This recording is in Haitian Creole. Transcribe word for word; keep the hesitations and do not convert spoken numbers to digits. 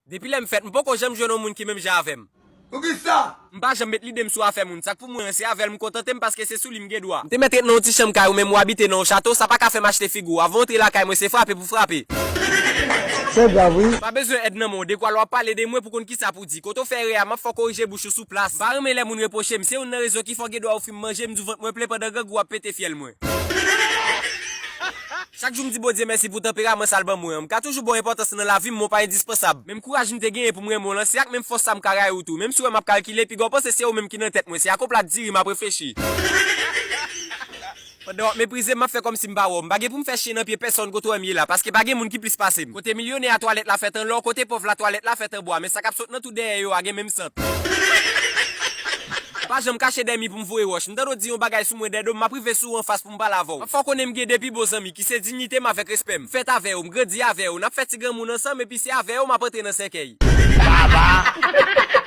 Depi lè m fèt, m poko janm jwenn yon moun ki menm jan avè m. Poukisa? M pa janm met lide m sou afè moun. Sa k pou mwen an, se avè l m kontante m paske se sou li m gen dwa. M te mèt ret nan yon ti chanm kay ou menm ou abite nan yon chato, sa pa ka fè m achte figi w. Avan w antre lakay mwen, se frape pou frape. Se grav, wi. Pa bezwen èd nan men w. Dekwa lè w ap pale de mwen pou konn kisa pou di. Kote w fè erè a, m ap fè w korije bouch ou sou plas. M pa renmen lè moun repwoche m. Se youn nan rezon ki fè w gen dwa ofri m manje, m di w vant mwen plen pandan grangou w ap pete fyèl mwen. Chak jou m di Bondye mèsi pou tanperaman sa l ban mwen an. M ka toujou ba w enpòtans nan lavi m, men w pa endispansab. Menm kouraj m te genyen pou m renmen w lan, se ak menm fòs sa m ka rayi w tou. Menm si w wè m ap kalkile, piga w panse se ou menm ki nan tèt mwen. Se ak yon plat diri m ap reflechi. Pandan w ap meprize m, m ap fè kòmsi m pa wè w. M pa gen pou m fè chen nan pye pèsonn kote w wè m ye la, paske pa gen moun ki plis pase m. Kote milyonè a twalèt la fèt an lò, kote pòv la twalèt la fèt an bwa, men sa k ap sot nan tou dèyè yo a gen menm sant. Pa janm kache dèmi pou m voye wòch. M tande w di yon bagay sou mwen dèdo, m ap rive sou ou anfas pou m pale avè w. M ap fè w konnen m gen de pi bon zanmi, ki se diyite m avèk respè m. M fèt avè yo, m grandi avè yo, n ap fè ti granmoun ansanm, epi se avè yo m ap antre nan sèkèy. Baba!